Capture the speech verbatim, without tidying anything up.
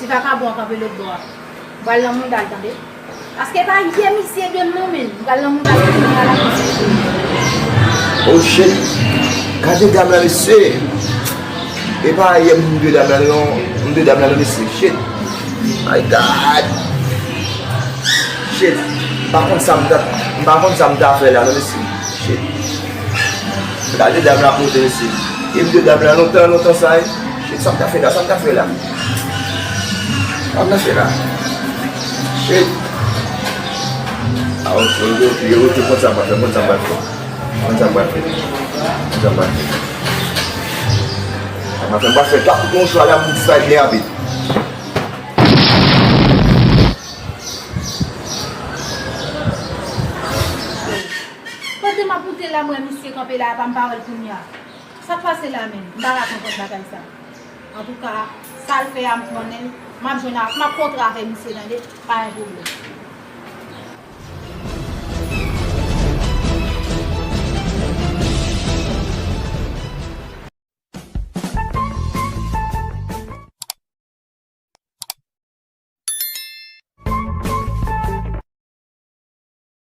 Ti vakabon an kanpe lòt bò a. M pral nan mouda l, tande. Paske pa yè misye de m non, men. M pral nan mouda l kounye a la. Oh shit. Gade dam la, mesye. E pa yè m de dam la non. M de dam la non, mesye. Shit. My God. Shit. M pa konn sa m ta, m pa konn sa m ta fè la non, mesye. Shit. Gade dam la pote, mesye. E m de dam la lontan, lontan sa, e. Shit, sa m ta fè la, sa m ta fè la. Sa m ta fè la. Shit. Ah, ok, ok, ok, ok, konn sa m pral fè, konn sa m pral fè. Konn sa m pral fè. Konn sa m pral fè. Sa m pral fè, m pral fè twa kout mouchwa la pou m disparèt byen rapid. Pandan m ap moute la, m wè misye kanpe la, epa m pa wè l kounye a. Sa k pase la menm? M pa ka konprann bagay sa. Antouka, sa l fè a, m konnen l. M ap jwenn a, m ap kontre avèk misye, tande, pa gen pwoblèm.